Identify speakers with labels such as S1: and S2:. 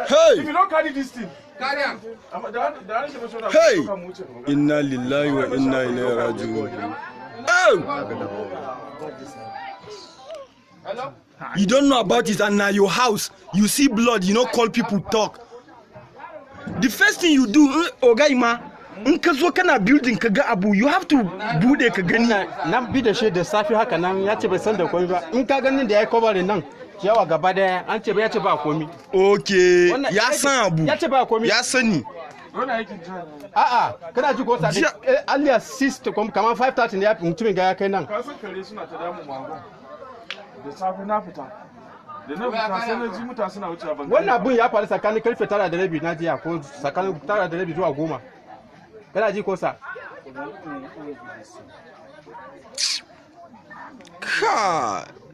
S1: Hey!
S2: If you don't carry this thing,
S3: Carry am.
S1: Hey! Inna lillahi wa inna ilaihi raji'un. Oh!
S3: Hello?
S1: You don't know about it, and na your house you see blood, you no call people talk. The first thing you do, oga Ima, in ka zo kana building ka ga abu, you have to bude ka gani.
S4: Na bi da shi da safi haka nan, ya ce bai san da komi ba. In ka ganin da ya yi covering nan ciyawa gaba daya, an ce ya ce ba komi.
S1: Okay,
S4: Wannan
S1: ya san abu.
S4: Ya ce ba komi.
S1: Ya sani.
S4: A'a, kana ji ko sa alias 6 to kamar 5:30 ne ya mutumin ga ya kai nan.
S2: Ka san kare suna ta damu magon. Da safe na fita. Da na fita sai na ji mutane suna wucewa, ban
S4: Wannan abun ya faru tsakanin karfe 9:30 na jiya, ko tsakanin 9:30 zuwa 10. Kana ji ko sa?
S1: Kai.